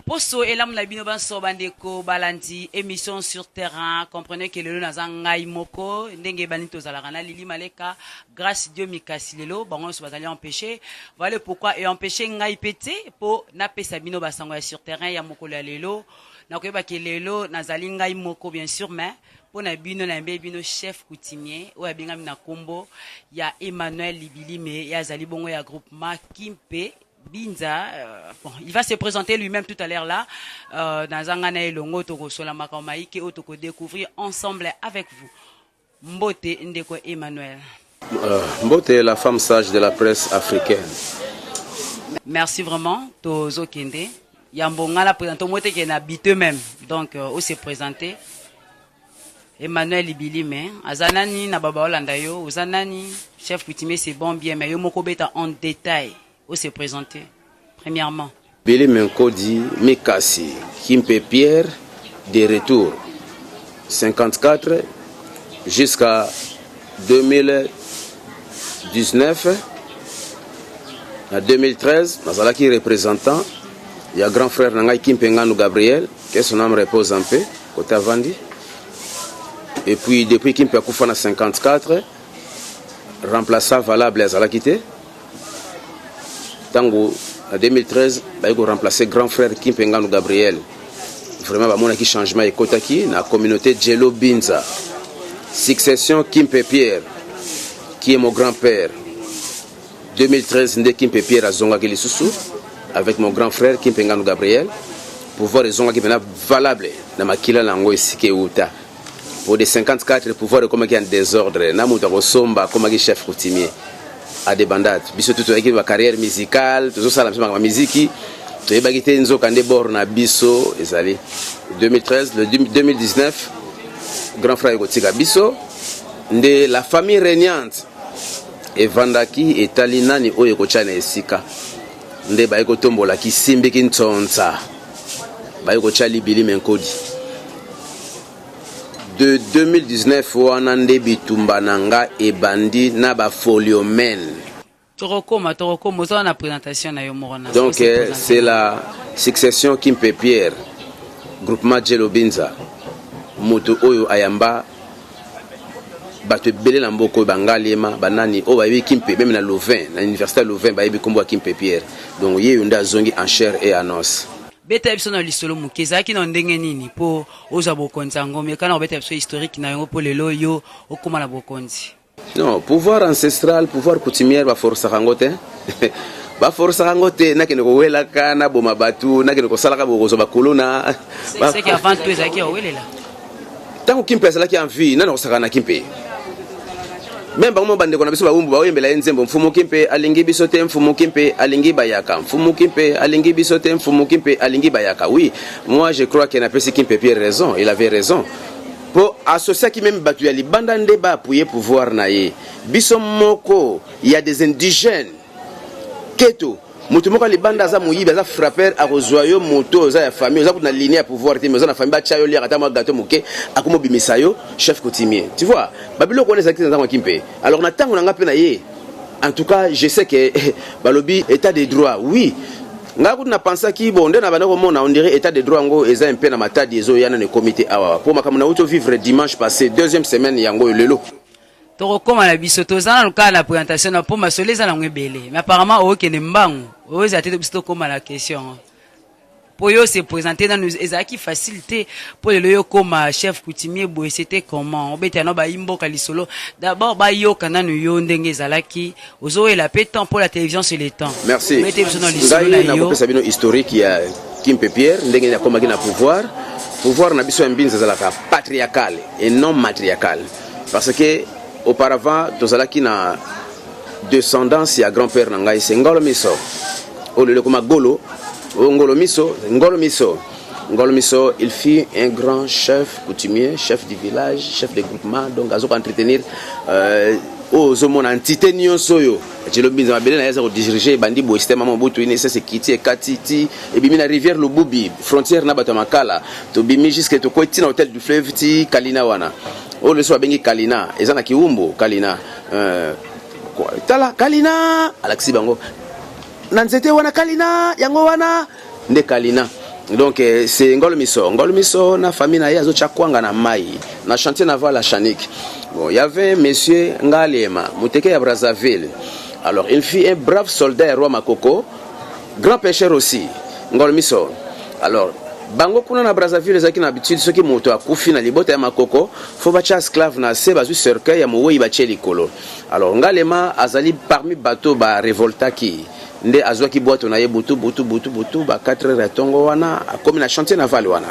Poso elamu na bino banso bandeko balandi émission sur terrain. Comprenez que lelo naza ngai moko ndenge ebandi tozalaka na Lili Maleka, Grâce Dieu Mikasi. Lelo bango nyonso bazali empêché. Voilà pourquoi et empêché ngai pe te po napesa bino basango ya sur terrain ya mokolo ya lelo. Nakoyeba ke lelo nazali ngai moko bien sûr, mais mpo na bino nayambi bino chef coutumier oyo abengami na kombo ya Emmanuel Libilime. Ye azali bongo ya groupement Kimpe Binza. Bon, il va se présenter lui-même tout à l'heure là. Naza nga na elongo, tokosola makambo maike oyo tokodécouvrir ensemble avec vous. Mbote ndeko Emmanuel. Mbote la femme sage de la presse africaine. Merci vraiment. Tozokende yambo nga na présente mo teke na bite même. Donc ose présenter Emmanuel Libilime aza nani na baba olanda yo, oza nani? Chef coutumier, c'est bon, bien, mais yo moko beta en détail, ose présenter premièrement. Billy Menkodi Mikasi Kimpe Pierre de retour 54 jusqu'à 2019. Na 2013 nazalaki représentant ya grand frère na ngai Kimpe Nganu Gabriel, que son âme repose en paix, côté avandi. Et puis depuis Kimpe akufa na 54, remplaçant valable azalaki te. Ntango na 2013 bayi koremplacer grand frère Kimpe Nganu Gabriel, vraiment bamonaki changement ekotaki na communauté Djelo Binza, succession Kimpe Pierre qui est mon grand-père. 2013 nde Kimpe Pierre azongaki lisusu avec mon grand frère Kimpe Nganu Gabriel. Pouvoir ezongaki mpena valable na makila na yango esika euta. Po de 54, pouvoir ekomaki en désordre, na moto akosomba akomaki chef coutumier a débandade. Biso tu toyaki bacarrière musicale, tozosala biso makambo ya miziki, toyebaki te nzoka nde bord na biso ezali 2013. Le 2019 grand frère ekotika biso, nde la famille régnante evandaki, etali nani oyo ekotya na esika, nde baye kotombola kisimbiki ntsonsa, baye kotya Libili Menkodi de 2019. Wana nde bitumba na nga ebandi na bafoliomen. Tokokoma, oza na présentation na yo moko na Donc c'est la succession Kimpe Pierre, groupement Djelo Binza. Moto oyo ayamba bato ebele na mboka oyo, bangaliema banani oyo bayebi Kimpe, même na Louvain, na université ya Louvain, bayebi nkombo ya Kimpe Pierre. Donc ye oyo nde azongi en chair et en os. Beta biso na lisolo moke, ezalaki na ndenge nini mpo ozwa bokonzi yango? Mekana kobeta biso historique na yango mpo lelo yo okóma na bokonzi. Non, pouvoir ancestral, pouvoir coutumière, baforsaka yango te, baforsaka yango te. Nakende kowelaka, naboma bato, nakende kosalaka bokozwa bakuluna. C'est que avant tout ezalaki owelela? Ntango Kimpe azalaki en vie, nani akosaka na Kimpe? Même bango mo bandeko na biso bawumbu baoyembela ye nzembo: "Mfumu Kimpe alingi biso te, mfumu Kimpe alingi bayaka, mfumu Kimpe alingi biso te, mfumu Kimpe alingi bayaka." Oui, moi je crois que napesi Kimpe Pierre raison, il avait raison, mpo associaki même bato ya libanda nde baappuyer pouvoir na ye. Biso moko ya des indigènes keto, moto moko ya libanda aza moyibi, aza frappeur, akozwa yo. Moto oza ya famille, oza kutu na ligne ya pouvoir te, mais oza na famille, batya yo liaka ata mwa gâteau moke, akomobimisa yo chef coutumier. Tu vois, babiloko wana ezalaki te na ntango ya Kimpe. Alors na ntango na nga mpe na ye, en tout cas je sais que balobi état de droit. Oui, ngai kutu napensaki bon, nde na banda komona, on dirait état de droit yango eza mpe na Matadi, ezoya nano ekomi te awa, mpo makambo nauti vivre dimanche passé, deuxième semaine yango oyo lelo. Tokokóma na biso, toza nanu kaka na présentation na mpo masolo eza nango ebele, mais apparemment okende mbangu, oyo eza te. Biso tokóma na question mpo yo se présente nanu. Ezalaki facile te mpo lelo yo kóma chef coutumier boye. C'était comment? Obetela nano bayimboka lisolo d'abord, bayoka nanu yo ndenge ezalaki. Ozowela mpe temps mpo la télévision, c'est le temps. Merci. Obete biso na lisolo Ngai na yo. Nakopesa bino historique ya Kimpe Pierre, ndenge nini akomaki na pouvoir. Pouvoir na biso ya Mbinza ezalaka patriarcal et non matriarcal, parce que auparavant tozalaki na descendance ya grand père na ngai, se Ngolo Miso, oyo lelo ekoma Golo. Oyo Ngolo Miso, Ngolo Miso, Ngolo Miso, il fut un grand chef coutumier, chef du village, chef de groupement. Donc azoka entretenir oyo ozomona entité nyonso oyo Djelo Mbinza, mabele na ye aza kodiriger. Ebandi boye, système Mobutu, INSS ekiti, ekati ti ebimi na rivière Lububi, frontière na bato ya Makala. Tobimi jusque tokwei ti na hôtel du fleuve, ti Kalina wana oyo leso babengi Kalina, eza na Kiwumbu. Kalina, tala Kalina, alakisi bango na nzete wana Kalina, yango wana nde Kalina. Donc c'est Ngolo Miso. Ngolo Miso na famille na ye azotya kwanga na mai na chantier naval ya Chanik. Bon, il y avait monsieur Ngalema, muteke ya Brazzaville. Alors, il fut un brave soldat ya roi Makoko, grand pêcheur aussi, Ngolo Miso. Alors, bango kuna na Brazzaville ezalaki na habitude, soki moto akufi na libota ya Makoko, fo batya esclave na se, bazwi cercueil ya mowei, batie likolo. Alors Ngalema azali parmi bato barevoltaki, nde azwaki bwato na ye butu butu butu butu ba 4 heures ya ntongo wana, akomi na chantier naval wana,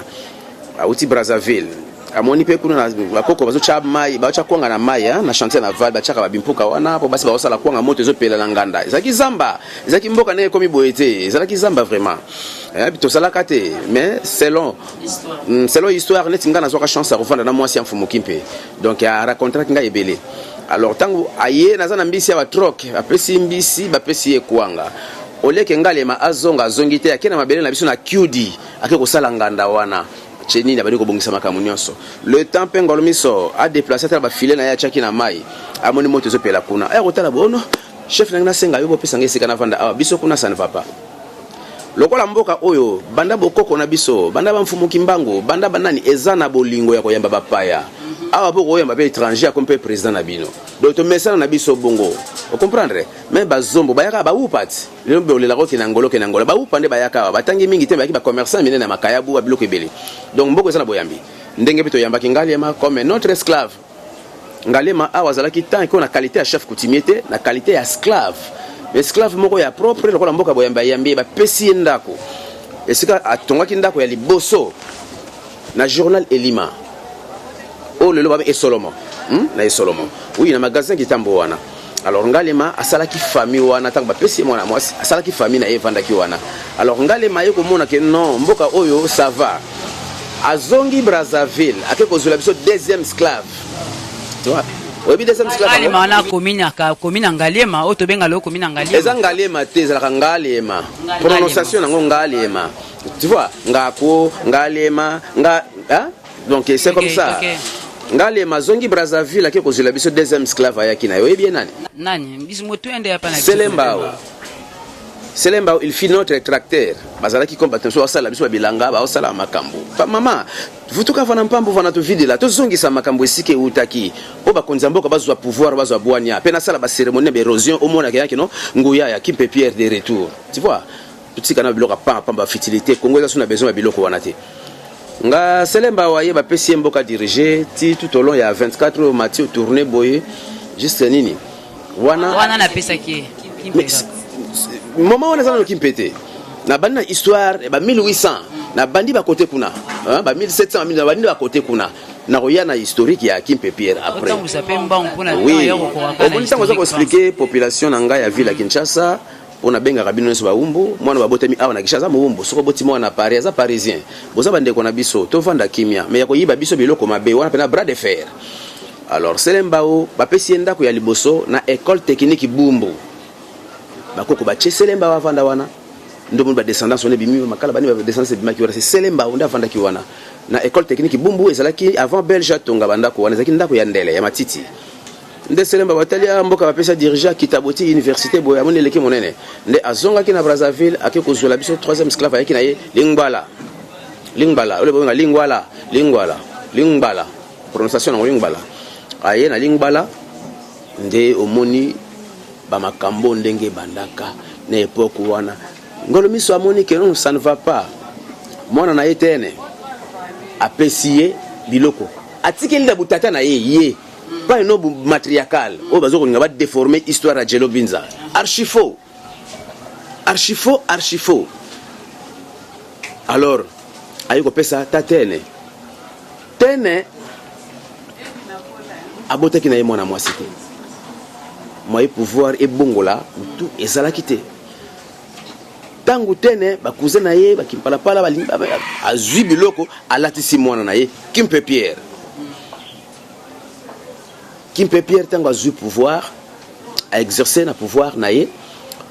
awuti Brazzaville. Amoni mpe kuna na bakoko bazotya mai, bazotya kwanga na mai na chantier naval, batiaka babimpuka wana mpo basi bazosala kwanga, moto ezopela na nganda. Ezalaki zamba, ezalaki mboka ndenge ekomi boye te, ezalaki zamba vraiment. Tosalaka te, mais selon histoire, neti ngai nazwaka chance ya kovanda na mwasi ya mfumuki mpe, donc aracontraki ngai ebele. Alors ntango aye, naza na mbisi ya batroke, bapesi mbisi, bapesi ye kwanga. Oleke Ngalema azonga, azongi te, ake na mabele na biso na Kiudi, ake kosala nganda wana tie nini, abandi kobongisa makambo nyonso. Le temps mpe Ngolo Miso adéplace, atala bafile na ye atiaki na mai, amoni moto ezopela kuna, aya kotala bono: "Chef nangi, nasenga yo bopesa ngai esika navanda awa, biso kuna ça ne va pas." Lokola mboka oyo, banda bokoko na biso, banda bamfumuki mbangu, banda banani, eza na bolingo ya koyamba bapaya awa, mpo koyamba mpe étranger akomi mpe président na bino. Donc tomesana na biso bongo, ocomprendre? Mais bazombo bayaka, baupa ti lelo bolelaka okende Angola, okende Angola, baupa nde bayaka awa, batangi mingi te, bayaki bacommerçant minene ya makayabu, babiloko ebele. Donc mboka eza na boyambi, ndenge mpe toyambaki Ngalema comme notre esclave. Ngalema awa azalaki tant eko na qualité ya chef coutumier te, na qualité ya esclave, esclave moko ya propre. Lokola mboka boyambi, ayambi ye, bapesi ye ndako esika atongaki ndako ya liboso na journal Elima oyo lelo babe Esolomo, Na Esolomo, oui, na magasin Kitambo wana. Alors Ngalema asalaki famille wana, ntango bapesi ye mwana mwasi, asalaki famille na ye, evandaki wana. Alors Ngalema aye komona ke non, mboka oyo ça va, azongi Brazzaville, ake kozwela biso deuxième esclave. Tu vois, oyebi deuxième esclave yango? Ngalema wana komi na Ngaliema oyo tobenga lelo komi na Ngaliema. Eza Ngalema te, ezalaka Ngalema. Ngalema. Prononciation nango Ngalema, tu vois, ngako Ngalema nga, hein? Donc c'est comme ça. Ngalema azongi Brazzaville, ake kozwela biso deuxième esclave, ayaki na ye. Oyebi ye nani? Nani? Biso moto ende ya pa na biso. Selembao. Selembao, il fit notre tracteur. Bazalaki comme bato mosusu basala biso babilanga, baosala makambo. Pa mama vutuka vana mpambo vana, tovidela, tozongisa makambo esika eutaki. Oyo bakonzi ya mboka bazwa pouvoir, bazwa bwania mpe nasala bacérémonie ya baérosion, omonaka yaki no nguya ya Kimpe Pierre de retour, tu vois. Totika na biloko ya pamba, bafutilité. Kongo eza so na besoin ya biloko wana te. Nga Selemba waye, bapesi ye mboka, dirige ti tout au long ya 24 oyo mati otourne boye juste nini wana. Wana napesaki ye Kimpe. Mais moment wana eza nano Kimpe te. Nabandi na histoire ba 1800, nabandi bakote kuna, hein, ba 1700, nabandi bakote kuna, nakoya na historique ya Kimpe Pierre après. Otambusa mpe mbangu mpona Oui. ya kokoka. Omoni, ntango oza koexpliquer population na ngai ya ville ya Kinshasa, mpo nabengaka bino nyonso bawumbu. Mwana babotami awa na Kinshasa aza mowumbu, soki oboti mwana na Paris aza Parisien. Boza bandeko na biso, tovanda kimia, mais ya koyiba biso biloko mabe wana mpena bras de fer. Alors Selembao, bapesi ye ndako ya liboso na école technique Bumbu. Bakoko batie Selembao avanda wana, ndomoni badescendance wana ebimi makala bani, badescendance ebimaki wana. C'est Selembao nde avandaki wana na école technique Bumbu. Ezalaki avant Belge atonga bandako wana, ezalaki ndako ya ndele ya matiti. Nde Selemba batali ya mboka, bapesa dirige, akita boti université boye, amoni eleki monene, nde azongaki na Brazzaville, ake kozwela biso troisième esclave, ayaki na ye Lingbala. Lingbala oyo bobenga Lingwala, Lingwala, Lingbala, prononciation nango Lingbala. Aye na Lingbala, nde omoni bamakambo ndenge ebandaka na époque wana. Ngolo Miso amoni ke non, ça ne va pas. Mwana na ye tene apesi ye biloko, atikeli na butata na ye, ye pa eno matriarcal oyo baza kolinga badéforme histoire ya Jelo Binza. Archifaux, archifaux, archifaux. Alors aye kopesa ta tene. Tene abotaki na ye mwana mwasi te, moye pouvoir ebongola mutu ezalaki te. Ntango tene bakuze na ye bakimpalapala balingi, azwi biloko, alatisi mwana na ye Kimpe Pierre. Kimpe Pierre, ntango azwi pouvoir, aexerce na pouvoir na ye.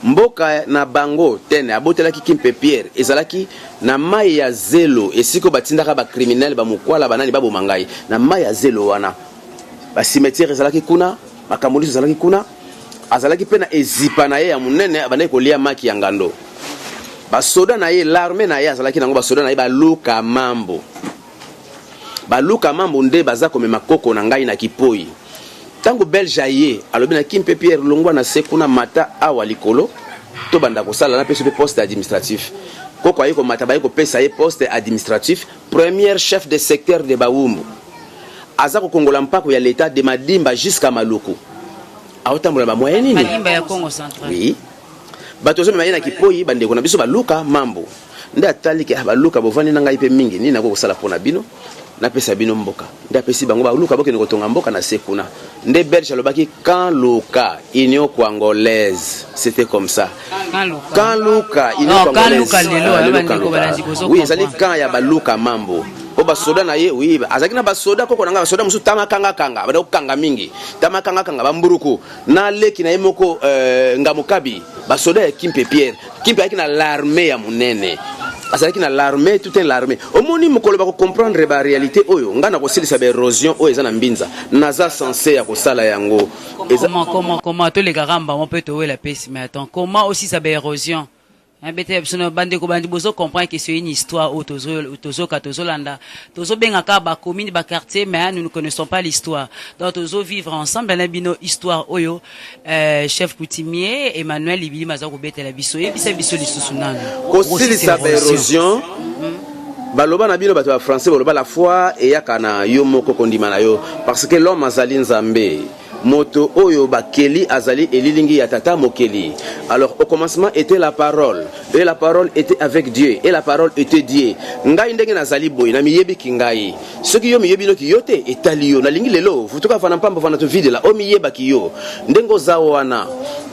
Mboka na bango tene abotelaki Kimpe Pierre ezalaki na mai ya zelo, esika oyo batindaka bacriminel, bamokwala, banani, baboma ngai na mai ya zelo wana. Bacimetière ezalaki kuna, makambo nyonso ezalaki kuna. Azalaki mpe na ezipa na ye ya monene, abandaki kolia maki ya ngando. Basoda na ye, l'armée na ye azalaki nango, basoda na ye baluka mambo. Baluka mambo nde baza komema koko na ngai na Kipoi. Ntango Belge aye, alobi na Kimpe Pierre, longwa na se kuna, mata awa likolo, tobanda kosala, napesi mpe poste administratif. Koko aye komata, baye kopesa ye poste administratif, premier chef de secteur de Bawumbu. Aza kokongola mpako ya l'État de Madimba jusqu'à Maluku. Aotambola ba moyen nini? Madimba ya Congo Central. Oui. Bato ozomema ye na Kipoi, bandeko na biso baluka mambo. Nde atali ke ah, baluka bovandi na ngai mpe mingi, nini nakoki kosala mpo na bino? Napesa bino mboka. Nde apesi bango baluka bokende kotonga mboka na se kuna. Nde Belge alobaki Camp Luka, Union Kwangolaise. C'était comme ça. Camp Luka, Union Kwangolaise. Camp Luka lelo, Ah, lelo bandeko Camp Luka. balandi bozo Oui, ezali comprendre. camp ya baluka mambo. Po basoda na ye, oui, azalaki na basoda koko na ngai, basoda mosusu tama kanga kanga, banda kokanga mingi. Tama kanga kanga bamburuku. Na leki na ye moko Ngamukabi, basoda ya Kimpe Pierre. Kimpe azalaki na l'armée ya monene. Azalaki na l'armée, tout un l'armée. Omoni mokolo bako comprendre ba réalité oyo, nga na kosilisa ba érosion oyo eza na Mbinza. Naza censé ya kosala yango. Eza Comment, comment, comment, tolekaka mbamo mpe towela pesi, mais attends, comment aussi ça ba érosion? Hein, bete biso na bandeko bandi bozo comprendre que c'est une histoire oyo tozo tozoka tozolanda tozobenga kaka ba commune ba quartier, mais nous ne connaissons pas l'histoire. Donc tozo vivre ensemble na bino histoire oyo chef coutumier Emmanuel Ibilima aza kobetela biso. Yebisa biso lisusu nanu. Kosilisa ba érosion, baloba na bino bato ya français, baloba la foi eyaka na yo moko, kondima na yo, parce que l'homme azali nzambe. Moto oyo bakeli azali elilingi ya tata mokeli. Alors, au commencement était la parole, et la parole était avec Dieu, et la parole était Dieu. Ngai ndenge nazali boye, na miyebiki ngai. Soki yo miyebi noki yo te, etali yo. Nalingi lelo vutuka fana mpamba fana to vide la o miyebaki yo. Ndenge oza wana,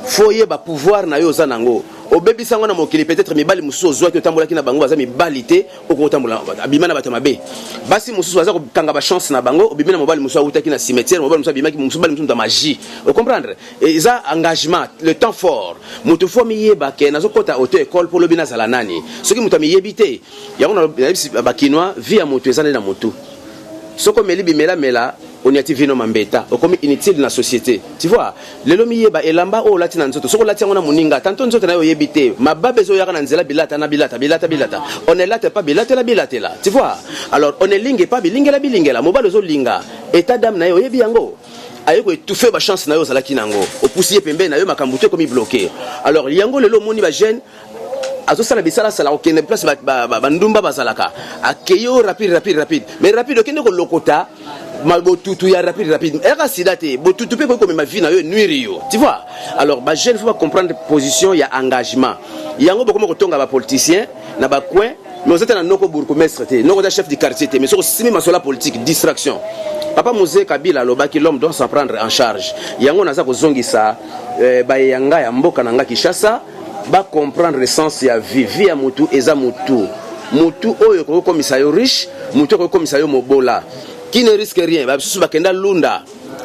faut yeba pouvoir na yo oza nango. Obebisa ngo na mokili, peut-être mibali mosusu ozwaki otambolaki na bango baza mibali te, okotambola abima na bato mabe. Basi mosusu baza kokanga ba chance na bango, obimi na mobali mosusu awutaki na cimetière, mobali mosusu abimaki, mosusu mobali mosusu moto ya magie. Ocomprendre? Eza engagement, le temps fort. Moto faut miyeba ke nazokota auto école mpo lobi nazala nani. Soki moto amiyebi te, yango nayebisi bakinois, vie ya moto eza nde na motu. Soki omeli bimelamela, oniati vino mambeta, okomi inutile na société. Tu vois, lelo miyeba elamba oyo olati na nzoto, soki olati yango na moninga, tanto nzoto na yo oyebi te, mababe ezoyaka na nzela, bilata na bilata, bilata bilata. On ne late pas bilatela bilatela. Tu vois? Alors on ne linge pas bilingela bilingela. Mobali ozolinga, état d'âme na ye oyebi yango. Aye koétouffe ba chance na yo ozalaki nango, opusi ye pembeni na yo, makambo te ekomi bloqué. Alors yango lelo omoni ba jeune azosala bisalasala, kokende place bandumba bazalaka, akei oyo rapide rapide rapide, mais rapide okende kolokota botutu ya rapide rapide, eyaka sida te, botutu mpe koki komema vie na yo, nuire yo. Tu vois? Alors ba jeune faut bacomprendre position ya engagement. Yango bokoma kotonga bapoliticien na bacoin, mais oza te na noko bourgmestre te, noko oza chef du quartier te, mais soki osimi masolo ya politique, distraction. Papa Mzee Kabila alobaki l'homme doit s'en prendre en charge. Yango naza kozongisa bayanga ya mboka na nga Kinshasa, bacomprendre sens ya vie. Vie ya motu eza motu, motu oyo ekoki kokomisa yo riche, motu ekoki kokomisa yo mobola. Qui ne risque rien. Basusu bakenda lunda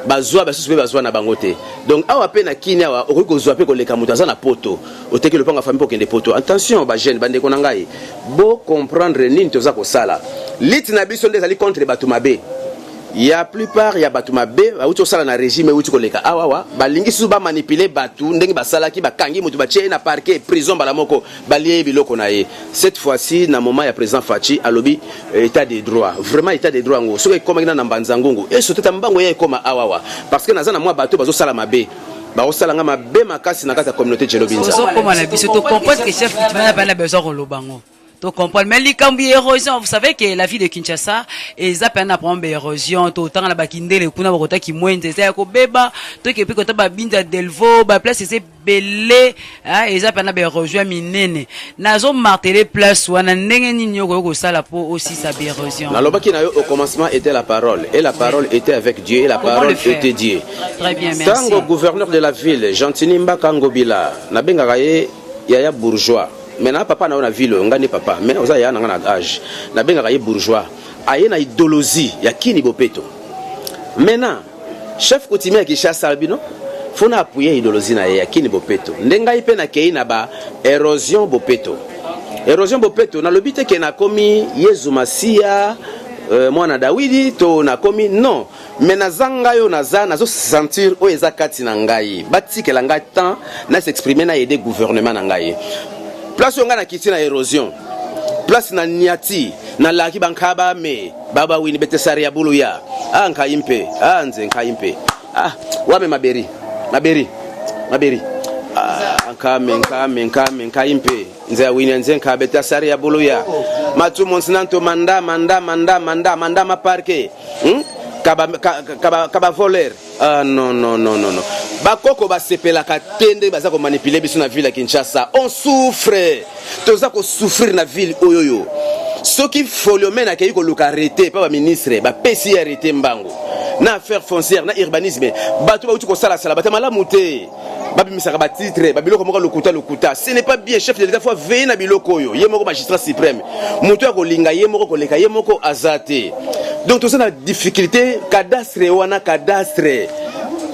bazwa, basusu mpe bazwa na bango te. Donc awa mpe na Kini awa okoki kozwa mpe koleka moto aza na poto, oteki lopango ya famille mpo okende poto. Attention bajeune, bandeko na ngai, bocomprendre nini toza kosala. Lutte na biso nde ezali contre bato mabe. Ya plupart ya bato mabe bauti kosala na régime euti koleka awa awa, balingi susu bamanipule bato ndenge basalaki, bakangi moto, batie ye na parquet, prison, mbala moko balie ye biloko na ye. Cette fois-ci, na moment ya président Fatshi, alobi état de droit. Vraiment, état de droit yango soki ekomaki na mbanza ngungu esoteta mbango ya ekoma awa awa, parce que naza na mwa bato bazosala mabe, bakosala nga mabe makasi na kati ya communauté Djelo Binza. Tozokoma na biso, tocomprendre que chef coutumier na bana besoin koloba ngo, tocomprendre. Mais likambo ya érosion, vous savez que la ville de Kinshasa eza pena na problème ya érosion. Totanga na bakindele kuna, bakotaki mwenze eza ya kobeba, toke mpe kota babinza Delvaux, baplace eza ebele, eza pena baérosion ya minene. Nazomarteler place wana, ndenge nini okoki kosala mpo osisa baérosion? Nalobaki na yo, au commencement était la parole, et la parole était avec Dieu, et la Comment parole le faire? était Dieu. Très bien, merci. Ntango gouverneur de la ville Gentini Mbaka Ngobila, nabengaka ye yaya bourgeois, mais na papa na yo na ville oyo, nga nde papa, mais oza yaya na nga na age, nabengaka ye bourgeois, aye na idéologie ya Kini bopeto. Maintenant chef coutumier ya Kinshasa bino faut na appuyer idéologie na ye ya Kini bopeto. Nde ngai mpe nakei na ba érosion bopeto. Érosion bopeto, nalobi te ke nakomi Yezu Masiya, mwana Dawidi to nakomi, non, mais naza ngai oyo naza, nazosentir oyo eza kati na ngai. Batikela ngai temps na s'exprimer, na aider gouvernement na ngai. Place oyo ngai nakiti na érosion, place na niati, nalaki bankaba me baba wini betesari ya bulu ya ah nkai mpe ah nze nkai mpe ah wame maberi maberi maberi ah nkame nkame nkame nkai mpe nze ya wini nze nka betasari ya bulu ya matumo nsinanto manda manda manda manda manda maparke Kaba, kaba, kaba voleur. Ah non non non non non. Bakoko basepelaka te nde baza komanipuler biso na ville ya Kinshasa. On souffre. Toza kosouffrir na ville oyo yo. Soki Foliomène akei koluka arrêté pa ba ministre bapesi ye arrêté mbango na affaire foncière na urbanisme, bato bauti kosalasala bato ya malamu te, babimisaka batitre babiloko moko lokuta lokuta. Ce n'est pas bien. Chef de l'État faut veiller na biloko oyo, ye moko magistrat suprême, moto ya kolinga ye moko koleka ye moko aza te. Donc toza na difficulté cadastre wana, cadastre,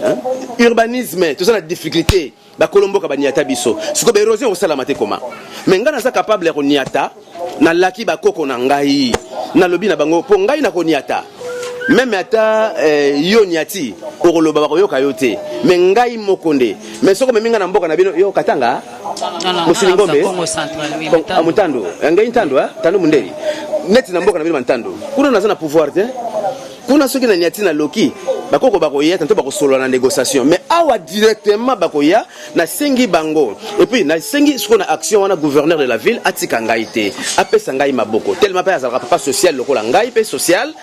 hein? Urbanisme, toza na difficulté. Bakolo mboka baniata biso. Sikoyo baérosion ekosalama te koma? Mais ngai naza capable ya koniata. Nalaki bakoko na ngai, nalobi na bango mpo ngai nakoniata même ata yo niati okoloba bakoyoka yo te, mais ngai moko nde. Mais soki omemi ngai na mboka na bino, yo Katanga, Mosili Ngombe, Mutando, ngai Ntando, Ntando Mundeli, neti na mboka na bino Bantando kuna, naza na pouvoir te kuna. Soki na niati, na loki bakoko bakoya tanto bakosolola na négociation, mais awa directement bakoya. Nasengi bango et puis nasengi sikoyo na action wana, gouverneur de la ville atika ngai te, apesa ngai maboko, tellement mpe azalaka papa social lokola ngai mpe social.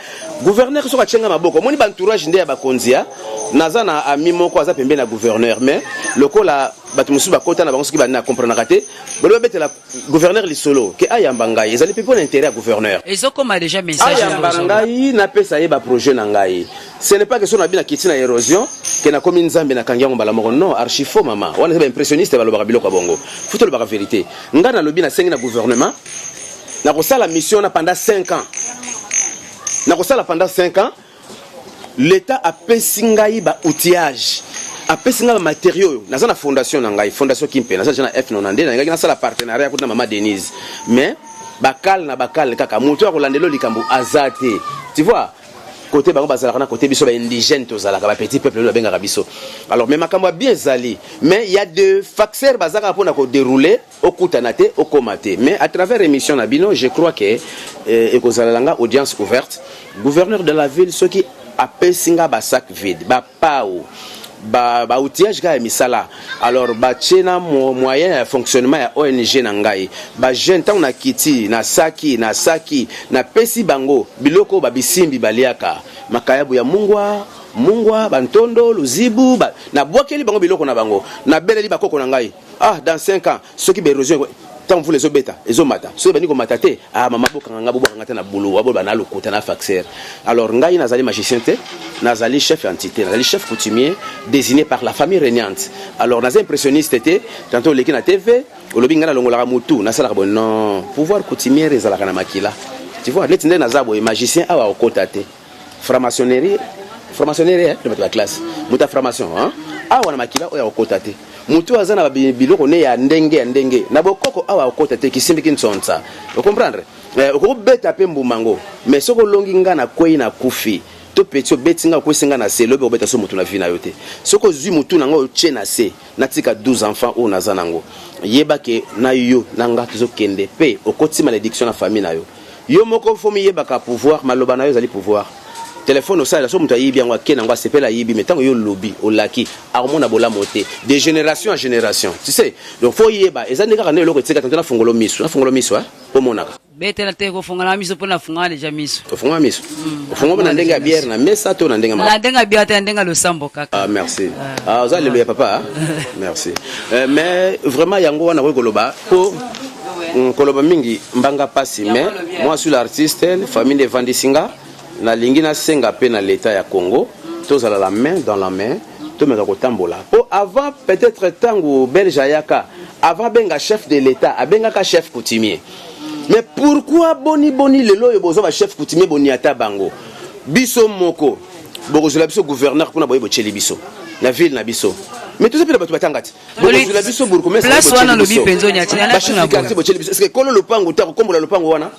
Gouverneur soki atie ngai maboko, omoni baentourage nde ya bakonzi ya naza na ami moko aza pembeni na gouverneur, mais lokola bato mosusu bakota na bango, soki bani na comprenaka te, bolo babetela gouverneur lisolo ke ayamba ngai, ezali mpe mpo na intérêt ya gouverneur. Ezokoma déjà message. Ayamba ngai, napesa ye baprojet na ngai. Ce n'est pas question na bino akiti na érosion ke nakomi Nzambe, nakangi yango mbala moko. Non, archi faux mama. Wana eza baimpressionniste balobaka biloko ya bongo. Faut tolobaka vérité. Ngai nalobi, nasengi na gouvernement, nakosala mission na pendant 5 ans, nakosala pendant 5 ans. L'État apesi ngai baoutillage, apesi ngai bamatériaux oyo naza na fondation na ngai, Fondation Kimpe. Naza deja na F92. Nalingaki nasala partenariat kuta na mama Denise, mais bakale na bakale kaka, moto ya kolandela likambo aza te. Tu vois, côté bango bazalaka na côté biso baindigène tozalaka, bapetit peuple oyo babengaka biso. Alors, mais makambo ya bien ezali, mais il y a de faxer bazalaka mpona kodérouler, okutana te, okóma te. Mais à travers émission na bino, je crois que ekozala nga audience ouverte. Gouverneur de la ville soki apesi nga basac vide, bapau, baoutillage kaka ya misala, alors batie na moyen ya fonctionnement ya ONG na ngai, bajeune ntango nakiti, nasaki nasaki, napesi bango biloko oyo babisimbi baliaka, makayabu ya mungwa mungwa, bantondo luzibu ba, nabwakeli bango biloko na bango, nabeleli bakoko na ngai. Ah, dans 5 ans, soki baérosion, ntango mvula ezobeta, ezomata, soki ebandi komata te, ah mama, bokanga nga, bobwakanga te na bulu, waboloba na lokuta na faxer. Alors ngai nazali magicien te, nazali chef entité, nazali chef coutumier désigné par la famille régnante. Alors naza impressionniste te. Tantôt oleki na TV, olobi ngai nalongolaka motu, nasalaka boye. Non, pouvoir coutumière ezalaka na makila. Tu vois, neti nde naza boye, magicien awa okota te, franc-maçonnerie, franc-maçonnerie bato ba classe, moto ya franc-maçon awa na makila oyo akokota te. Motu aza na biloko ne ya ndenge ya ndenge na bokoko awa akokota te. Kisimbiki nsonsa, ocomprendre, okokobeta mpe mbuma ngo, mais soki olongi nga, na kwei, na kufi to peti, obeti nga, okwesi nga na se, lobi obeta so motu na vie na yo te. Soki ozwi motu na ngo, otie na se, natika 12 enfants oyo naza nango, yeba ke na yo na nga tozokende mpe okoti malédiction na famille na yo. Yo moko faut miyebaka pouvoir, maloba na yo ezali pouvoir. Telefone osalela, so moto ayibi yango, ake nango, asepela ayibi, mais ntango yo olobi, olaki, akomona bolamu te de génération en génération, tu sais. Donc faut yeba, eza nde kaka nde eloko etika tanto nafungolo miso, nafungolo miso omonaka. Betela te, kofungola miso mpo nafungola deja miso. Ofungola miso, ofungola na ndenge ya bière na mesa to na ndenge na ndenge ya bière te, na ndenge ya losambo kaka. Ah, merci. Ah, oza lelo ya papa, merci. Mais vraiment yango wana koki koloba po koloba mingi mbanga pasi. Mais moi suis l'artiste, famille nde evandisi nga. Nalingi nasenga mpe na l'État ya Congo, tozala la main dans la main, tomeka kotambola, mpo avant peut-être ntango Belge ayaka, avant abenga chef de l'État, abengaka chef coutumier. Mais pourquoi boni boni lelo oyo bozwa bachef coutumier, boni ata bango? Biso moko bokozwela biso gouverneur mpona boye botyeli biso na ville na biso, mais toza mpe na bato batanga te. Bokozwela biso bourgmestre, botyeli biso, botyeli biso. Est-ce que kolo lopango te akokombola lopango wana?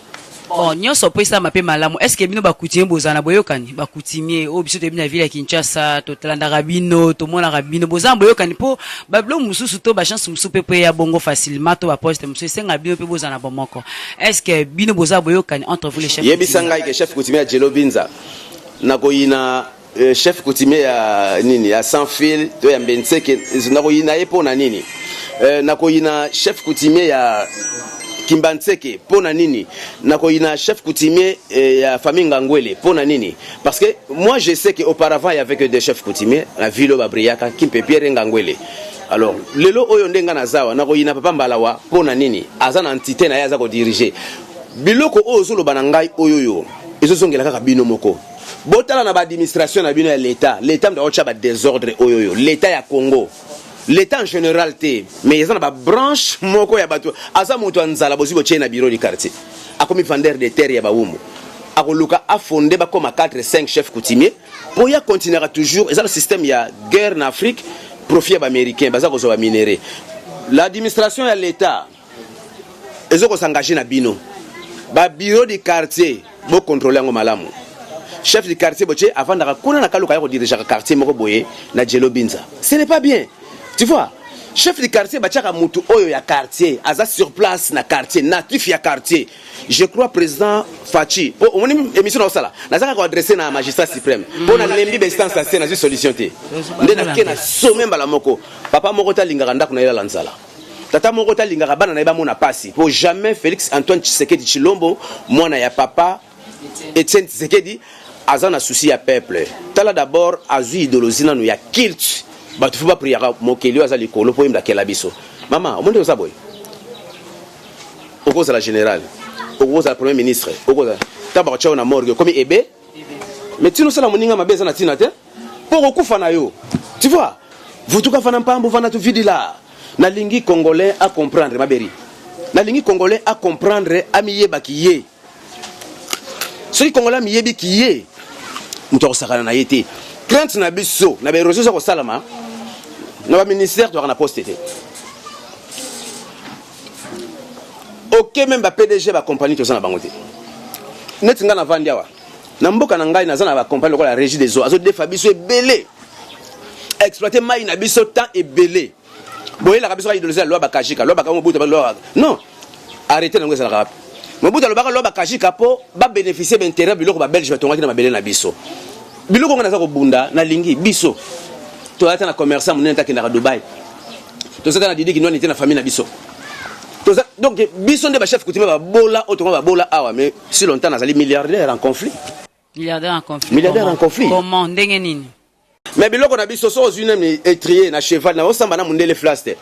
Bon, nyonso mpo esalama mpe malamu. Est ce que bino bacoutumier bozala na boyokani? Bacoutumier oyo biso toyebi na ville ya Kinshasa, totalandaka bino, tomonaka bino, bozala na boyokani mpo babiloko mosusu to bachance mosusu mpe mpo eya bongo facilement, to baposte mosusu esenga bino mpe bozala na bomoko. Est ce que bino bozala boyokani entre vous, les chefs? Yebisa ngai ke chef coutumier ya Djelo Binza nakoyina chef coutumier ya nini, ya Sans Fil to ya Mbenseke, nakoyina ye mpo na nini? Nakoyina chef coutumier ya Kimbanseke mpo na nini? Nakoyina chef coutumier ya famille Ngangwele mpo na nini? Parce que moi, je sais que auparavant, il y avait que des chefs coutumiers na ville oyo babrillaka, Kimpe Pierre, Ngangwele. Alors lelo oyo nde nga naza awa, nakoyina papa Mbalawa mpo na nini? Aza na entité na ye, aza kodiriger biloko oyo ozoloba na ngai. Oyo oyo ezozongela kaka bino moko. Botala na baadministration na bino ya l'État. L'État moto aotya badésordre oyo oyo, l'État ya Congo, l'État en général te, mais eza na babranche moko ya bato. Aza moto ya nzala, bozwi, botie na bureau du quartier, akomi vendeur de terre ya bawumbu. Akoluka afonde bakoma 4 5 chef coutumier mpo ya continuera toujours. Eza na système ya guerre na Afrique, profit ya baaméricain, baza kozwa baminerais. L'administration ya l'État ezokosengage na bino babureau du quartier, bocontrôle yango malamu. Chef du quartier botie, avandaka kuna na Kaluka, ya kodirigeaka quartier moko boye na Djelo Binza, ce n'est pas bien, tu vois. Chef du quartier batiaka mutu oyo ya quartier, aza sur place na quartier, natif ya quartier. Je crois président Fatshi, po omoni émission na osala, naza kaka koadresse na magistrat suprême mpo nalembi bainstance ase, nazwi solution te, nde nake na some mbala moko. Papa moko te alingaka ndako na ye lala nzala, tata moko te alingaka bana na ye bamona pasi, po jamais Félix Antoine Tshisekedi Tshilombo, mwana ya papa Etienne Tshisekedi, aza na souci ya peuple. Tala, d'abord azwi idéologie nanu ya culte. Bato fo bapriaka mokeli oyo aza likolo mpo oyembela akela biso. Mama, omoni oza boye, okozala général, okozala premier ministre, okozala ntango bakotya yo na morgue, okomi ebe. Mais ntina osala moninga mabe eza na ntina te, mpo okokufa na yo, tu vois. Vutuka fana mpambo fana tuvidila. Nalingi Congolais acomprendre maberi, nalingi Congolais acomprendre, amiyebaki ye. Soki Congolais amiyebiki ye, moto akosakana na ye te. Crainte na biso na baérosion eza kosalama na baministère, toyaka na poste te. Ok, même ba PDG bacompagnie toza na bango te. Neti ngai navandi awa na mboka na ngai, naza na bacompagnie lokola Régie des eaux, azodefa biso ebele, exploite mai na biso temps ebele. Boyelaka biso kaka idéologie ya loi Bakajika, loi Bakajika, Mobutu loi. Non, arrêté nango ezalaka wapi? Mobutu alobaka loi Bakajika mpo babénéficie baintérêt, biloko babelge batongaki na mabele na biso. Biloko ngo naza kobunda, nalingi biso toza ta na commerçant monene takendaka Dubai, toza ta na Didi Kinwani te na famille na biso. Toza donc biso nde bachef coutumier babola oyo tonga babola awa, mais si longtemps nazali milliardaire en conflit. Milliardaire en conflit? Milliardaire Comment? en conflit. Comment? Ndenge nini? Mais biloko na biso, so ozwi nani étrier na cheval na osamba na mondele flas te.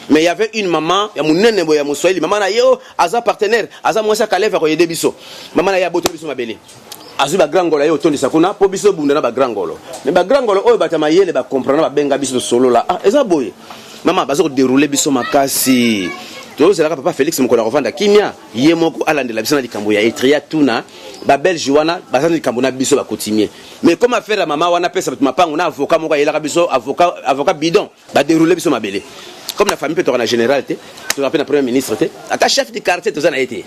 Mais y avait une maman ya monene boye ya moswahili, mama na ye oyo aza partenaire, aza mwasi ya Kaleve, akoyede biso. Mama na ye abotoli biso mabele, azwi bagrand ngolo ye otondisa kuna mpo biso obunda na bagrand ngolo. Mais bagrand ngolo oyo bato ya mayele bacomprendre, babenga biso, tosolola. Ah, eza boye mama, baza kodéroule biso makasi. Tozelaka papa Félix mokolo akovanda kimia, ye moko alandela biso na likambo ya étrier, tuna babelge wana baza na likambo na biso bacoutumier. Mais comme affaire ya mama wana apesa bato mapango na avocat moko ayelaka biso avocat, avocat bidon, badéroule biso mabele. Comme na famille mpe toka na général te, toza mpe na premier ministre te, ata chef du quartier toza na ye te,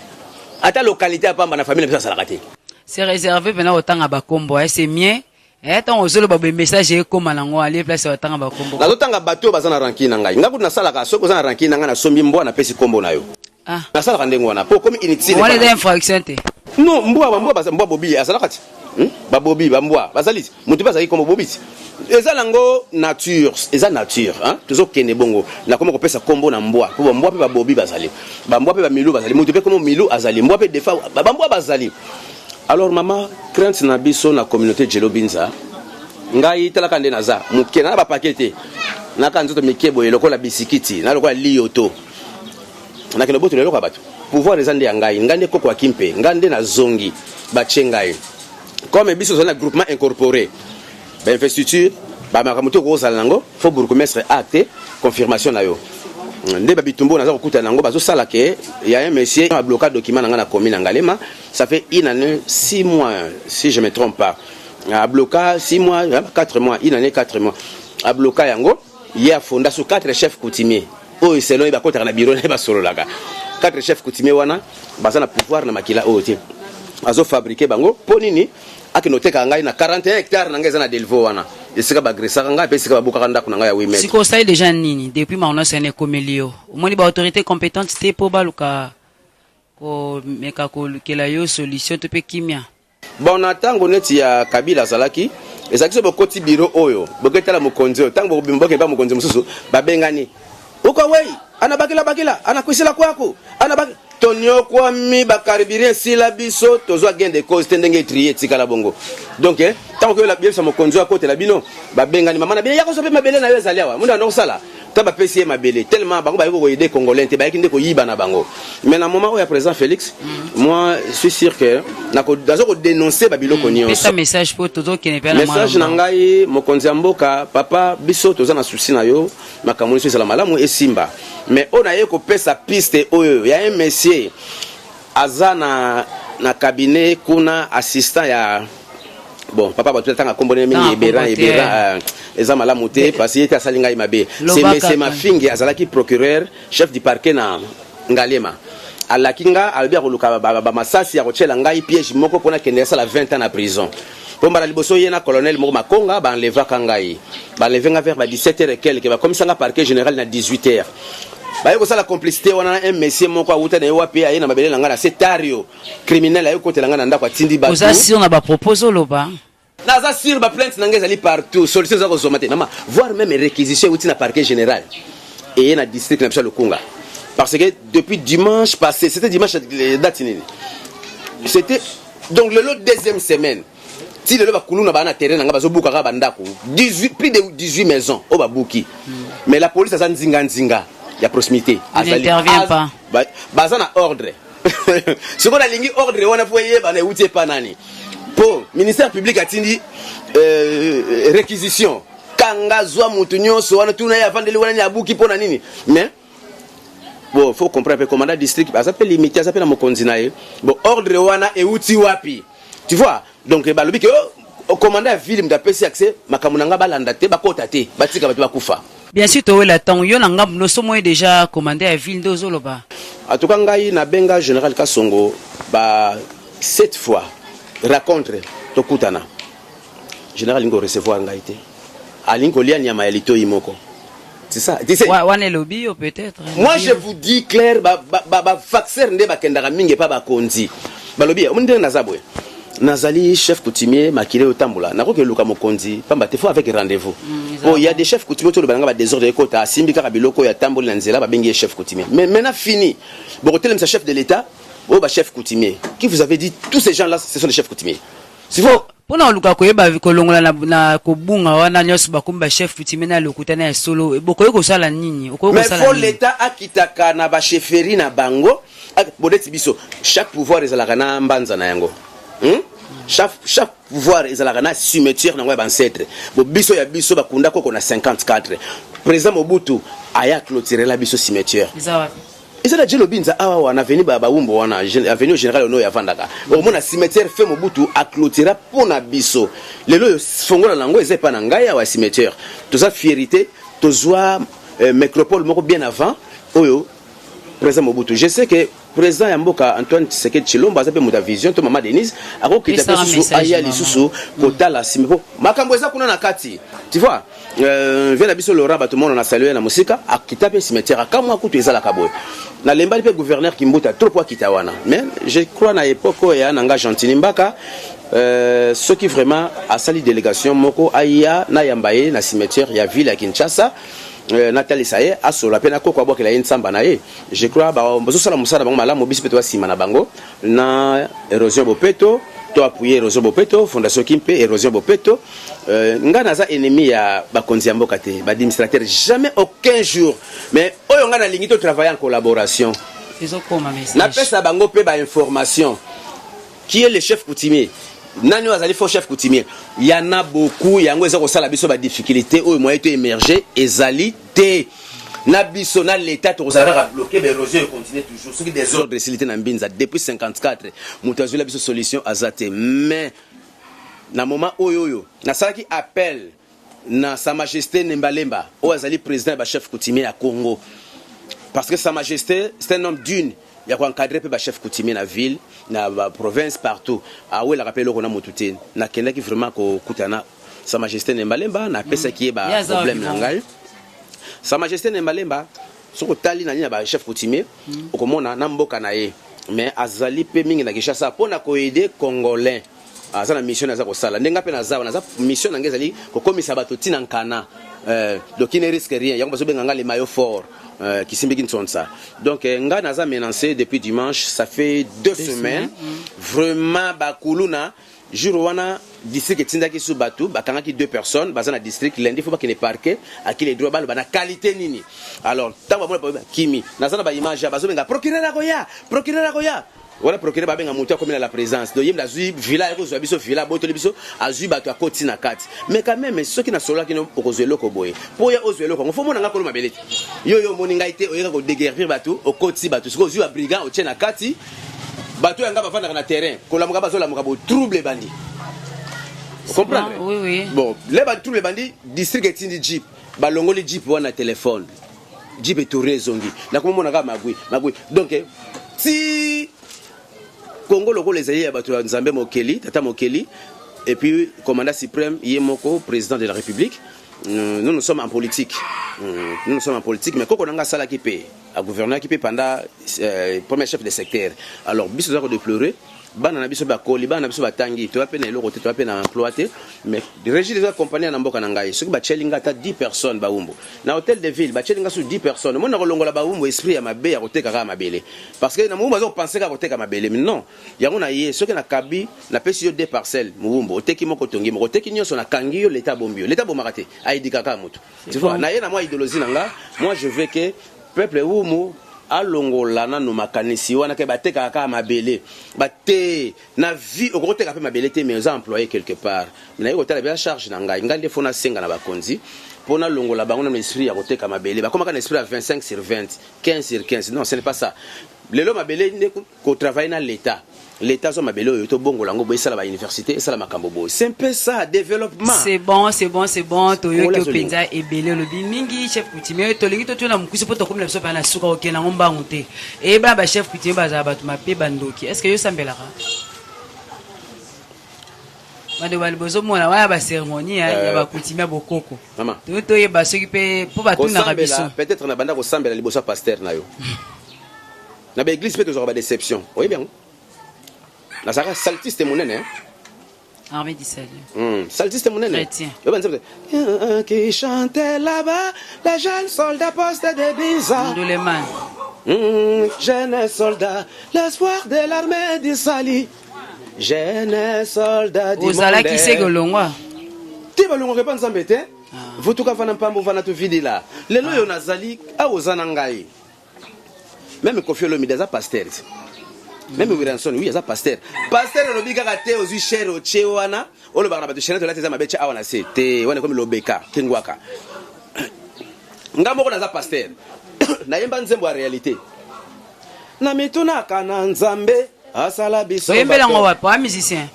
ata localité ya pamba na famille na biso asalaka te. C'est réservé mpena kotanga bakombo, c'est mieux. Ntango ozoloba boye, message ekóma nango alie place ya kotanga bakombo. Nazotanga bato oyo baza na rancune na ngai. Ngai kutu nasalaka, soki oza na rancune na ngai, nasombi mbwa, napesi kombo na yo. Ah. Nasalaka ndenge wana mpo okomi inutile. Wana eza infraction te? Non, mbwa, bambwa mbwa bobi azalaka ti, Babobi, bambwa bazali ti, moto mpe azalaki kombo bobi ti. Eza nango nature, eza nature, hein? Tozokende bongo, nakoma kopesa kombo na mbwa mpo bambwa mpe babobi bazali, bambwa mpe bamilu bazali, moto mpe kombo milu azali, mbwa mpe defa bambwa bazali. Alors mama, crainte na biso na communauté Djelo Binza, ngai talaka nde naza moke na bapake te, naka nzoto mike boye lokola bisikiti na lokola liyoto, nakende botola eloko ya bato. Pouvoir eza nde ya ngai, ngai nde koko ya Kimpe, ngai nde nazongi, batie ngai comme biso tozali na groupement incorporé, bainvestiture, bamakambo te okozala nango, fo bourgmestre acte confirmation na yo. Nde babitumbu naza kokutana nango, bazosala ke ya un monsieur abloka document na ngai na commune na Ngalema. Ça fait une année 6 mois, si je me trompe pas, abloka 6 mois, 4 mois, une année 4 mois, abloka yango. Ye afonda so quatre chefs coutumiers oyo selon ye bakotaka na bureau na ye, basololaka. Quatre chefs coutumiers wana baza na pouvoir na makila oyo te. Azofabriquer bango mpo nini? Akende otekaka ngai na 41 hectare na ngai eza na Delvaux wana, esika baagresaka ngai mpe esika babukaka ndako na ngai ya 8 mètre. Sikoyo osali déjà nini depuis makambo nyonso wana ekomeli yo? Omoni baautorité compétente te mpo baluka komeka kolukela yo solution to mpe kimia? Bon, na ntango neti ya Kabila azalaki, ezalaki so bokoti biro oyo, boketala mokonzi oyo, ntango bokobima, bokende mpa mokonzi mosusu, babengani uko wei ana bakila bakila ana kwisila kwaku ana baki. Toniokwami, bacarburant esila, biso tozwa gain de cause te, ndenge etrie etikala bongo. Donc ntango koyola biyebisa mokonzi oyo akotela bino, babengani mama na bino, ya kozwa mpe mabele na yo ezali awa, mundu anda kosala ta bapesi ye mabele. Tellement bango bayaki koaider Congolais te, bayaki nde koyiba na bango. Mais na moment oyo ya président Félix, moi je suis sûr que nazo kodénoncer babiloko nyonso. Pesa message mpo tozokende mpe na Message na ngai, mokonzi ya mboka, papa, biso toza na souci na yo, makambo nyonso ezala malamu, esimba. Mais oyo naye kopesa piste oyo ya un monsieur aza na cabinet kuna, assistant ya, bon, papa, bato tanga kombo mingi. Tanga Eberan. kombo te. Eberan, eza malamu te parce que ye te asali ngai mabe. Loba C'est monsieur kaka. Mafingi, azalaki procureur chef du parquet na Ngaliema. Alaki nga, alobi akoluka bamasasi ya kotiela ngai piège moko mpona kende asala 20 ans na prison. Mpo mbala liboso, ye na colonel moko Makonga baenlevaka ngai, baenleve nga vers ba 17 heures et quelque, bakomisanga parquet général na 18 heures. Baye kosala complicité wana na un monsieur moko awuta na ye wapi, aye na mabele na ngai na setario criminel, aye kokotela ngai na ndako, atindi bato. Oza sûr na bapropos oloba? Naza sûr, baplainte na ngai ezali partout, solution eza kozoma te, mama. Voire même réquisition euti na parquet général eye na district na biso ya Lukunga, parce que depuis dimanche passé, c'était dimanche, date nini c'était? Donc lelo deuxième semaine, ti lelo bakuluna baa na terrain na ngai, bazobuka kaka bandako, 18, plus de 18 maisons oyo babuki. Mais la police aza nzinga nzinga ya proximité. Il n'intervient pas. Baza na ordre. Sikoyo nalingi ordre wana fo eyebana euti epa nani, mpo ministère public atindi réquisition, kanga, zwa motu nyonso wana, tuna ye avandeli wana nini, abuki mpo na nini. Mais bon, faut comprendre mpe commandant district aza mpe limité, aza mpe na mokonzi na ye. Bon, ordre wana euti wapi? Tu vois, donc balobi ke oh, commandant ya ville moto apesi accès, makambo na nga balanda te, bakota te, batika bato bakufa. Bien sûr, towela ntango yo na ngambu nyonso moi déjà commandant ya ville nde ozoloba. En tout cas, ngai nabenga général Kasongo ba sept fois, rencontre tokutana. Général alingi korecevoir ngai te, alingi kolia nyama ya litoi moko. C'est ça, tu sais. Wana elobi yo peut-être. Moi, je vous dis clair, bafaxer nde bakendaka mingi epa bakonzi. Balobi omoni ndenge naza boye, nazali chef coutumier, makili otambola, nakoki eluka mokonzi pamba te, faut avec rendez-vous. Po y a des chefs coutumiers toloba nanga badésordre ekota, asimbi kaka biloko oyo, atamboli na nzela, babengi ye chef coutumier. Mais maintenant fini, bokotelemisa chef de l'État oyo bachef coutumier. Qui vous avez dit tous ces gens là ce sont des chefs coutumiers? C'est faux. Mpona koluka koyeba kolongola na kobunga wana nyonso, bakomi bachef coutumier na lokuta na ya solo, bokoki kosala nini? Okoki Mais kosala faut nini? l'État akitaka na bachefferie na bango. Bodeti biso, chaque pouvoir ezalaka na mbanza na yango, Chaque pouvoir ezalaka na cimetière nango ya baancêtre. Bo biso ya biso bakunda koko na 54, président Mobutu aya clôturela biso cimetière. Eza wapi? Eza na Djelo Binza awa wana, avenue Bawumbu wana, avenue général ono oyo avandaka. Okomona cimetière fe Mobutu aclôtura mpo na biso. Lelo oyo fongola nango eza epa na ngai awa ya cimetière. Toza fierité, tozwa nécropole moko bien avant oyo président Mobutu. Je sais que président ya mboka Antoine Tshisekedi Tshilombo aza mpe moto ya vision, to mama Denise akokita mpe Pesaka susu message, aya mama. lisusu kotala nsima, po makambo eza kuna na kati, tu vois. Vie na biso Laurent, bato mona na salue na mosika, akita mpe cimetière, akamwa kutu ezalaka boye. Nalembali mpe gouverneur Kimbuta trop po akita wana. Mais je crois na époque oyo ya nanga Gentini Mbaka, soki vraiment asali délégation moko, aya nayamba ye na cimetière ya ville ya Kinshasa, natalisa ye, asola mpe na koko, abwakela ye ntsamba na ye. Je crois bazosala mosala bango malamu, biso mpe toza nsima na bango na érosion bopeto. To appuyer érosion bopeto, fondation Kimpe, érosion bopeto. Ngai naza ennemi ya bakonzi ya mboka te, baadministrateur, jamais, aucun jour. Mais oyo ngai nalingi, to travailler en collaboration. Ezokoma message. Napesa bango mpe bainformation qui est le chef coutumier, nani oyo azali faux chef coutumier. Ya na beaucoup, yango eza kosala biso badifficulté oyo moyen to émerger ezali te. Na biso na l'État tokozala kaka bloqué, baérosion econtinue toujours soki désordre esili te na Mbinza depuis 54. Moto azwela biso solution aza te. Mais na moment oyo nasalaki appel na Sa Majesté Nembalemba oyo azali président ya bachef coutumier ya Congo, parce que Sa Majesté, c'est un homme d'une ya koencadrer mpe bachef coutumier na ville. Na ba province partout, awelaka mpe eloko na motu te. Nakendaki vraiment kokutana Sa Majesté Nembalemba, napesaki ye ba problème na ngai. Sa Majesté Nembalemba, soki otali nani na ba chef coutumier, okomona na mboka na ye, mais azali mpe mingi na Kinshasa mpo na koaider Congolais. Aza na mission, aza kosala ndenge mpe naza wana. Aza mission na ngai ezali kokomisa bato ntina nkana. Donc il ne risque rien. Yango bazobenga nga le maillot fort, kisimbiki nsonsa. Donc ngai naza menacé depuis dimanche, ça fait 2 semaines. Vraiment, bakuluna jour wana, district etindaki su bato, bakangaki deux personnes, baza na district. Lundi faut bakende parquet. Aki le droit baloba na qualité nini. Alors ntango bamona kimi, naza na baimage, bazobenga procureur akoya, procureur akoya. Wana procureur babenga moto akomi na la présence. Donc ye moto azwi villa, akozwa biso villa, abotoli biso, azwi bato, akoti na kati. Mais quand même, soki nasololaki no, okozwa eloko boye mpo ya ozwa eloko yango, faut mona nga kolo mabele te. Yo omoni ngai te, oyeka kodéguerpir bato, okoti bato. Soki ozwi babrigand, otie na kati bato yanga bavandaka na terrain, kolamuka bazolamuka, bo trouble ebandi. Comprendre? Oui. Bon, le batrouble ebandi, district etindi jeep, balongoli jeep wana, telefone, jeep etourne, ezongi, nakomomona kaka magwi magwi. Donc ti Kongo lokola ezali ya bato ya Nzambe mokeli, tata mokeli, et puis commandant suprême ye moko président de la République. Nous, nous sommes en politique. Nous, nous sommes en politique, mais koko nanga asalaki mpe agouvernaki mpe pendant premier chef de secteur. Alors biso toza kodéplorer bana na biso bakoli, bana na biso batangi, toya mpe na eloko te, toya mpe na emploi te. Mais Régie eza compagnie na mboka na ngai. Soki batieli nga ata 10 personnes bawumbu na hôtel de ville, batieli nga su 10 personnes, omoni na kolongola bawumbu esprit ya mabe ya koteka kaka mabele, parce que na mowumbu aza kopense kaka koteka mabele. Mais non, yango na ye, soki nakabi, napesi yo deux parcelles, mowumbu oteki moko, otongi moko, oteki nyonso, nakangi yo, leta abombi yo. Leta abomaka te, ayidika kaka motu, tu vois. Na ye na mwa idéologie na nga, moi je veux que peuple wumu alongola nano makanisi wana ke batekaka kaka mabele. Bate na vie, okokoteka mpe mabele te, mais oza employé quelque part. Mais naye kotala bia charge na ngai, ngai nde faut nasenga na bakonzi mpo nalongola bango nano esprit ya koteka mabele. Bakomaka na esprit ya 25 sur 20, 15 sur 15. Non, ce n'est pas ça. Lelo mabele nde kotravaille na l'état. L'état azwa mabele oyo, tobongola yango boye, esala bauniversité, esala makambo boye. C'est un peu ça, développement. C'est bon, c'est bon, c'est bon. Toyoki yo mpenza ebele, olobi mingi, chef coutumier. Tolingi totuna mokusi mpo tokomi na biso mpe na suka. Okende yango mbangu te. Eyebana bachef coutumier bazala bato mabe, bandoki. Est ce que yo osambelaka? Bandeko bali bozomona wana bacérémonie ya bacoutumier ya bokoko. Mama. Toyi toyeba soki mpe mpo batunaka biso. Kosambela, peut-être na banda kosambela liboso ya pasteur na yo na baeglise mpe tozwaka badéception, oyebi yango. Nazalaka saltiste monene, hein? Armée du salut. Saltiste monene. Chrétien. Yo banzembo qui chantait là-bas, les jeunes soldats poste de Binza. Nduleman. Jeune soldat, l'espoir de l'armée du salut, jeune soldat du Ozalaki monde. Seke olongwa. Te, balongwaka epa Nzambe te. Vutuka vana mpambo vana tovidila. Lelo oyo nazali awa, oza na ngai. Même Kofi Olomide aza pasteur te. Même Williamson, oui, aza pasteur. Pasteur olobi kaka te ozwi chere, otie wana, olobaka na bato chaîne tolati eza mabe, tie awa na se te. Wana ekomi lobeka kengwaka. Nga moko naza pasteur, nayemba nzembo ya réalité na mitunaka na Nzambe asala biso Oyembela yango bato. wapi? Oa musicien?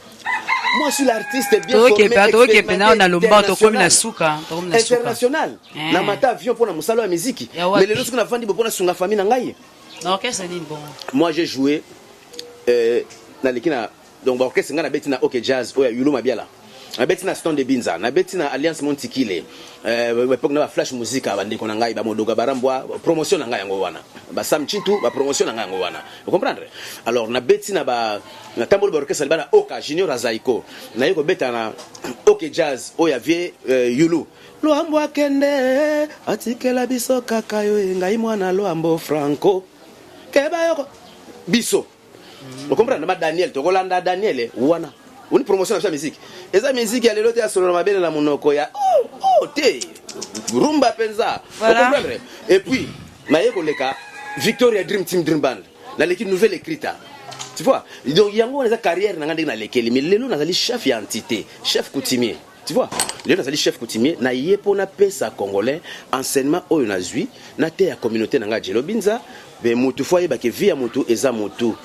Moi, je suis l'artiste bien Toyoki formé, pe, toyoki pe na lomba, tokomi na international. suka, tokomi na suka. International. Na mata avion mpona mosala ya miziki. Ya wapi? Mais lelo soki navandi bo mpona sunga famille na ngai. Na orchestre nini bongo? Moi, j'ai joué, naleki na donc baorchestre. Ngai nabeti na OK Jazz oyo ya Yulu Mabiala, nabeti na Stone de Binza, nabeti na Alliance Montikile, époque na baflash musica, bandeko na ngai bamodoga barambwa, promotion na ngai yango wana, basam Chintu, bapromotion na ngai yango wana, ocomprendre. Alors nabeti na ba natamboli baorchestre liba na Oka Junior Azaiko, naye kobeta na OK Jazz oyo ya vie Yulu Lwambo. Akende atikela biso kaka yo ye, ngai mwana Lwambo Franco keba yoko biso, ocomprendre. Na ba Daniel, tokolanda Daniel wana. Oni promotion na biso ya musique eza musique ya lelo te, ya solo na mabele na monoko ya oh, te, rumba mpenza. Voilà. Ocomprendre. Et puis naye koleka Victoria Dream Team, Dream Band, naleki Nouvelle Écrita, tu vois. Donc yango wana eza carrière na nga ndenge nalekeli. Mais lelo nazali chef ya entité, chef coutumier, tu vois. Lelo nazali chef coutumier na ye mpo napesa Congolais enseignement oyo nazwi na te ya communauté na ngai Jelo Binza. Me mutu faut ayebake vie ya mutu eza mutu.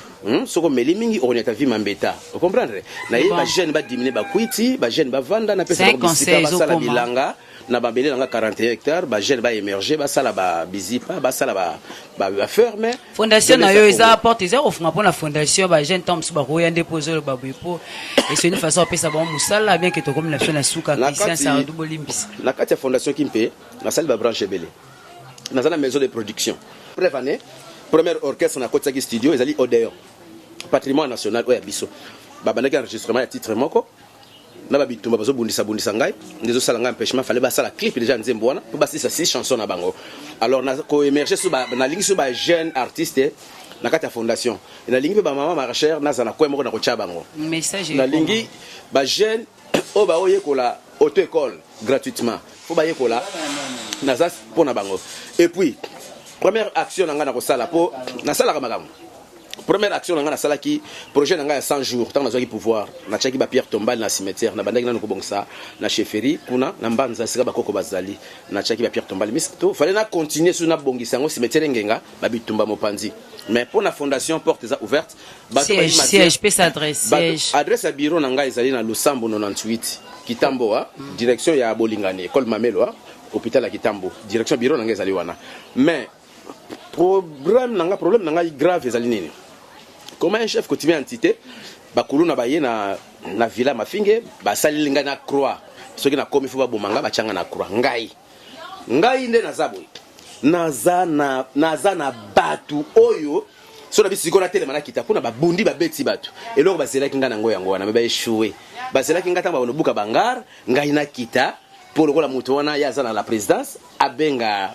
Soki omeli mingi, okonyata vi mambeta. Ocomprendre? Naye Bon. Bajeune badiminuer bakwiti, bajeune bavanda, napesa C'est un bango bisika conseil, basala ezokoma. Bilanga na mabele nanga 41 hectare. Bajeune baémerger, basala babizipa, basala baferme. Fondation na yo eza porte eza kofunga mpona fondation bajeune. Ntango mosusu bakoya nde mpo ozoloba boye, mpo c'est une façon opesa bango mosala. Bien ke tokomi na biso na suka. Na Christian Sardou, bolimbisa. Na kati ya fondation Kimpe, nasali babranche ebele. Naza na maison de production. Preuve année, première orchestre nakotisaki studio ezali Odeon, patrimoine national oyo ya biso. Babandaki enregistrement ya titre moko na babitumba, bazobundisa-bundisa ngai, nde ezosala ngai empêchement. Fallait basala clip déjà nzembo wana mpo basilisa six chanson na bango. Alors koémerger so nalingi so bajeune artiste na kati ya fondation, nalingi mpe bamama maraîchère, naza na coin moko na kotia bango. Message. Nalingi bajeune oyo baoyekola auto école gratuitement, fo bayekola, naza mpo na bango. Et puis première action na ngai na kosala, mpo nasalaka makambo, première action na ngai, nasalaki projet na ngai ya 100 jours. Ntango nazwaki pouvoir, natiaki bapierre tombale na cimetière. Nabandaki nano kobongisa na chefferie kuna na Mbanza, esika bakoko bazali. Natiaki bapierre tombale misato. Fallait na continuer so nabongisa yango, cimetière Engenga, babitumba mopanzi. Mais mpo na fondation, porte eza ouverte. Bato Siège, siège, pesa adresse. Siège. Adresse ya bureau na ngai ezali na Lusambo 98, Kitambo, direction ya Bolingani, école Mamelo, hôpital ya Kitambo. Direction bureau na ngai ezali wana. Mais problème na ngai grave ezali nini? Comment un chef coutumier entité bakulu na baye na villa Mafinge, basaleli ngai na croix, soki nakomi fo baboma ngai, batianga na croix. Ngai nde naza boye, naza na bato oyo so na biso. Sikoyo natelema, nakita kuna, babundi, babeti bato. Eloko bazelaki ngai nango yango wana, me baéchouer. Bazelaki ngai ntango babanobuka bangare, ngai nakita, mpo lokola moto wana ye aza na la présidence, abenga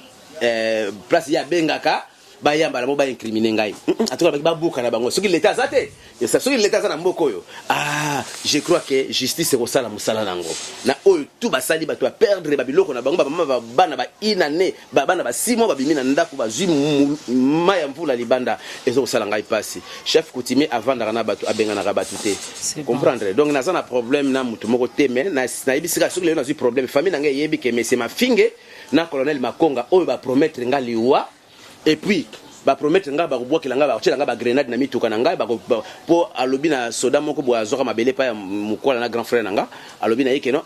place ye abengaka, bayamba na bo baincriminer ngai. Atuka baki babuka na bango. Soki leta aza te, soki leta aza na mboka oyo, ah, je crois que justice ekosala mosala nango na oyo tu basali. Bato baperdre babiloko na bango, bamama, bana ba inane, bana ba 6 mois babimi na ndako, bazwi mai ya mvula libanda. Eza kosala ngai mpasi. Chef coutumier avandaka na bato, abenganaka bato te. C'est bon. Comprendre? Donc naza na problème na motu moko te, mais nayebi sika soki lelo nazwi problème, famille na ngai eyebi ke monsieur Mafinge na colonel Makonga oyo bapromettre nga liwa, et puis bapromettre ngai bakobwakela ngai, bakotiela ngai bagrenade na mituka na ngai. Mpo alobi na soda moko boye azwaka mabele epai ya mokwala na grand frère na nga, alobi na ye keno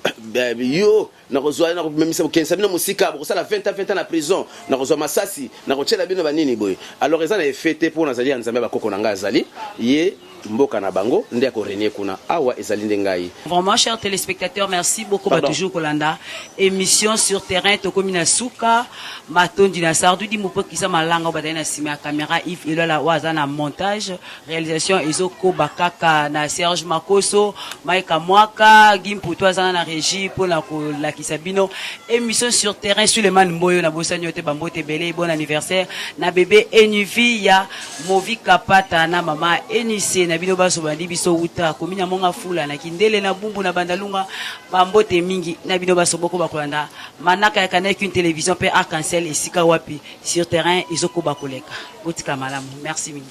yo nakozwa, nakomemisa, kokendisa bino mosika, bokosala 20 ans, 20 ans na prison, nakozwa masasi, nakotiela bino banini boye. Alors eza na effet te, mpo nazali ya Nzambe ya bakoko na ngai, azali ye mboka na bango nde akorenie kuna. Awa ezali nde ngai. Vraiment, chers téléspectateurs, merci beaucoup. Ba Pardon. toujours kolanda émission sur terrain. Tokomi na suka. Matondi na Sardou di Mopokisa Malanga oyo bazali na nsima ya caméra, Yves Elola oyo aza na montage, réalisation ezokoba kaka na Serge Makoso, Mike Mwaka, Gimputu aza na régie mpona kolakisa bino émission sur terrain. Suleiman Mboyo na bosani yo te, bambote ebele. Bon anniversaire na bébé Enuvi ya Movi Kapata na mama Enise na bino baso bandi biso wuta komi na Monga Fula, na Kindele, na Bumbu, na Bandalunga. Bambote mingi na bino baso boko bakolanda manaka ya Canal Kin Télévision mpe Arc-en-Ciel, esika wapi sur terrain ezokoba koleka. Botika malamu, merci mingi.